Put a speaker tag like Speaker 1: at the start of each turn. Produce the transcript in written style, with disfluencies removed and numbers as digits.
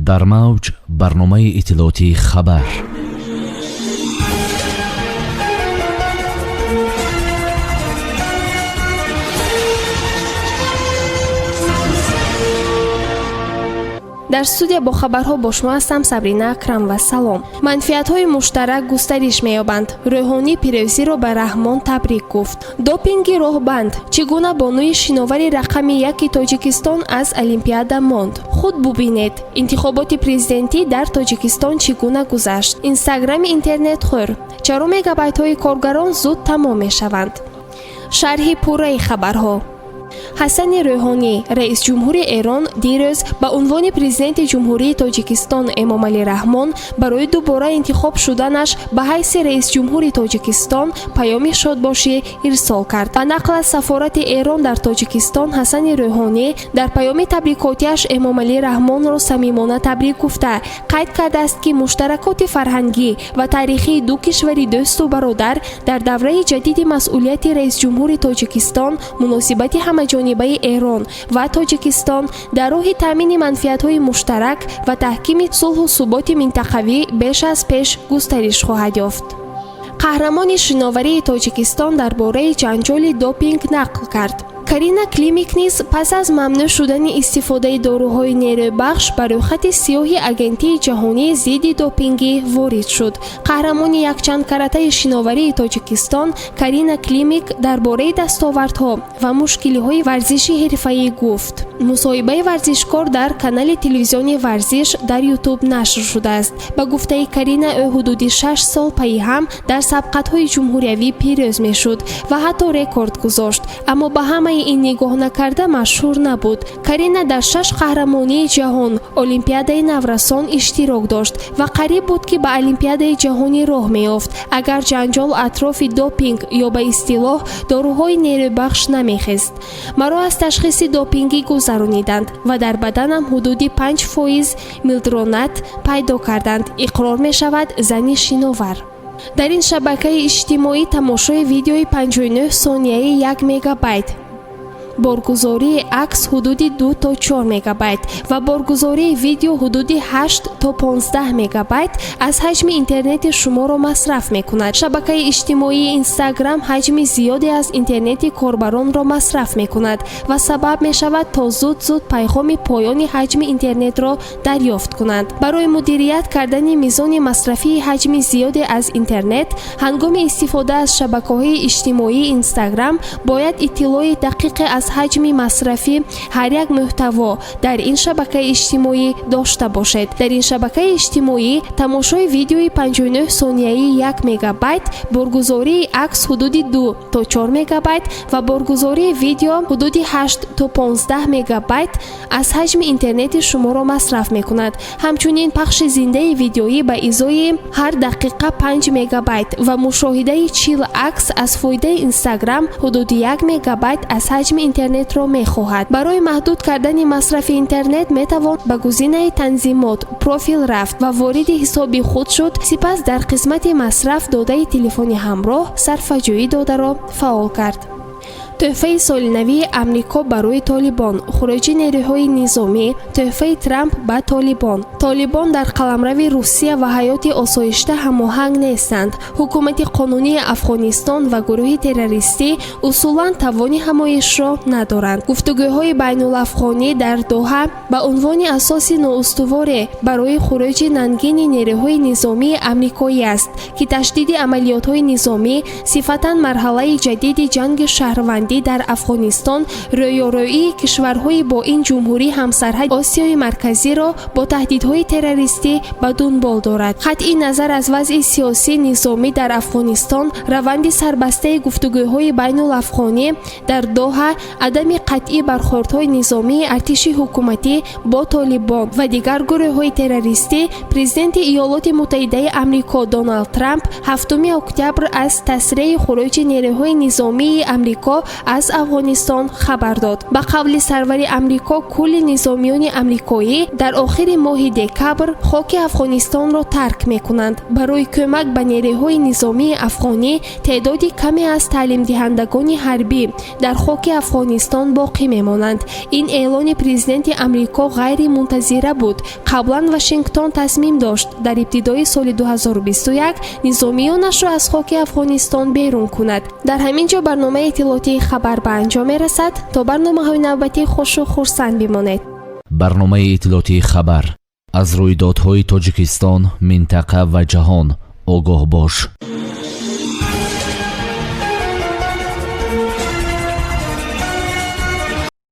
Speaker 1: Дар мавҷ барномаи иттилоотии «Хабар».
Speaker 2: Дар студия бо хабарҳо бо шумо ҳастам Сабрина Акрам ва салом. Манфиатҳои муштарак густариш меёбанд. Рӯҳонӣ пирӯзиро ба Раҳмон табрик гуфт. Допинги роҳбанд. Чӣ гуна бонуи шиновари рақами яки Тоҷикистон аз Олимпиада монд? Худ бубинед. Интихоботи президентӣ дар Тоҷикистон чӣ гуна гузашт? Инстаграми интернетхӯр. Чаро мегабайтҳои коргарон зуд тамом мешаванд? Шарҳи пурраи хабарҳо. Ҳасани Рӯҳонӣ, раисҷумҳури Эрон, дирӯз ба унвони президенти Ҷумҳурии Тоҷикистон Эмомалӣ Раҳмон барои дубора интихоб шуданаш ба ҳайси раисҷумҳури Тоҷикистон паёми шодбошӣ ирсол кард. Ба нақл аз сафорати Эрон дар Тоҷикистон, Ҳасани Рӯҳонӣ дар паёми табрикотиаш Эмомалӣ Раҳмонро самимона табрик гуфта, қайд кардааст, ки муштаракоти фарҳангӣ ва таърихии ду кишвари дӯсту бародар дар давраи ҷадиди масъулияти раисҷумҳури Тоҷикистон муносибати ҳамаҷонибаи Эрон ва Тоҷикистон дар роҳи таъмини манфиатҳои муштарак ва таҳкими сулҳу суботи минтақавӣ беш аз пеш густариш хоҳад ёфт. Қаҳрамони шиноварии Тоҷикистон дар бораи ҷанҷоли допинг нақл кард. Карина Климик низ пас аз мамнӯъ шудани истифодаи доруҳои нерӯбахш ба рӯйхати сиёҳи Агентии ҷаҳонии зидди допингӣ ворид шуд. Қаҳрамони якчанд каратаи шиноварии Тоҷикистон Карина Климик дар бораи дастовардҳо ва мушкилиҳои варзиши ҳирфаӣ гуфт. Мусоҳибаи варзишкор дар канали телевизиони «Варзиш» дар Ютуб нашр шудааст. Ба гуфтаи Карина, ӯ ҳудуди 6 сол пайи ҳам дар сабқатҳои ҷумҳуриявӣ пирӯз мешуд ва ҳатто рекорд гузошт, аммо ба ҳамаи ин нигоҳ накарда машҳур набуд. Карина дар шаш қаҳрамонии ҷаҳон, Олимпиадаи наврасон иштирок дошт ва қариб буд, ки ба Олимпиадаи ҷаҳонӣ роҳ меёфт, агар ҷанҷол атрофи допинг ё ба истилоҳ доруҳои нерӯбахш намехест. «Маро аз ташхиси допингӣ гузарониданд ва дар баданам ҳудуди 5% милдронат пайдо карданд», иқрор мешавад зани шиновар. Дар ин шабакаи иҷтимоӣ тамошои видеои 59 сонияи 1 мегабайт, боргузории акс ҳудуди 2 то 4 мегабайт ва боргузории видео ҳудуди 8 то 15 мегабайт аз ҳаҷми интернети шуморо масраф мекунад. Шабакаи иҷтимоии Инстаграм ҳаҷми зиёде аз интернети корбаронро масраф мекунад ва сабаб мешавад, то зуд-зуд пайғоми поёни ҳаҷми интернетро дарёфт кунанд. Барои мудирият кардани мизони масрафии ҳаҷми зиёде аз интернет ҳангоми истифода аз шабакаҳои иҷтимоии Инстаграм бояд иттилои дақиқе аз ҳаҷми масрафи ҳар як мӯҳтаво дар ин шабакаи иҷтимоӣ дошта бошед. Дар ин шабакаи иҷтимоӣ тамошои видеои 59 сонияи 1 мегабайт, боргузории акс ҳудуди 2 то 4 мегабайт ва боргузории видео ҳудуди 8 то 15 мегабайт аз ҳаҷми интернети шуморо масраф мекунад. Ҳамчунин пахши зиндаи видеоӣ ба изои ҳар дақиқа 5 мегабайт ва мушоҳидаи 40 акс аз фоидаи Инстаграм ҳудуди 1 мегабайт аз ҳаҷми интернетро мехоҳад. Барои маҳдуд кардани масрафи интернет метавон ба гузинаи «Танзимот», «Профил» рафт ва вориди ҳисоби худ шуд. Сипас дар қисмати «Масраф додаи телефони ҳамроҳ» сарфаҷӯӣ додаро фаъол кард. Тӯҳфаи солинавии Амрико барои Толибон, хуруҷи нерӯҳои низомӣ, тӯҳфаи Трамп ба Толибон. Толибон дар қаламрави Русия ва ҳаёти осоишта ҳамоҳанг нестанд. Ҳукумати қонунии Афғонистон ва гурӯҳи террористӣ усулан тавони ҳамоишро надоранд. Гуфтугӯҳои байнулафғонӣ дар Доҳа ба унвони асоси ноустуворе барои хуруҷи нангини нерӯҳои низомии амрикоӣ аст, ки ташдиди амалиётҳои низомӣ сифатан марҳалаи ҷадиди ҷанги шаҳрвандӣ дар Афғонистон, рӯёрӯии кишварҳои бо ин ҷумҳурӣ ҳамсарҳади Осиёи Марказиро бо таҳдидҳои террористӣ ба дунбол дорад. Қатъи назар аз вазъи сиёсӣ низомӣ дар Афғонистон, раванди сарбастаи гуфтугӯҳои байнулафғонӣ дар Доҳа, адами қатъии бархӯрдҳои низомии артиши ҳукуматӣ бо Толибон ва дигар гурӯҳҳои террористӣ, президенти Иёлоти Муттаҳидаи Амрико Доналд Трамп 7 октябр аз тасреҳи хуруҷи нерӯҳои низомии Амрико аз Афғонистон хабар дод. Ба қавли сарвари Амрико, кулли низомиёни амрикоӣ дар охири моҳи декабр хоки Афғонистонро тарк мекунанд. Барои кӯмак ба нерӯҳои низомии афғонӣ теъдоди каме аз таълимдиҳандагони ҳарбӣ дар хоки Афғонистон боқӣ мемонанд. Ин эълони президенти Амрико ғайримунтазира буд. Қаблан Вашингтон тасмим дошт дар ибтидои соли 2021 низомиёнашро аз хоки Афғонистон берун кунад. Дар ҳамин ҷо барномаи иттилоотии «Хабар» ба анҷом мерасад. То барномаҳои навбатӣ хушу хурсанд бимонед.
Speaker 1: Барномаи иттилоотии «Хабар». Аз рӯйдодҳои Тоҷикистон, минтақа ва ҷаҳон огоҳ бош.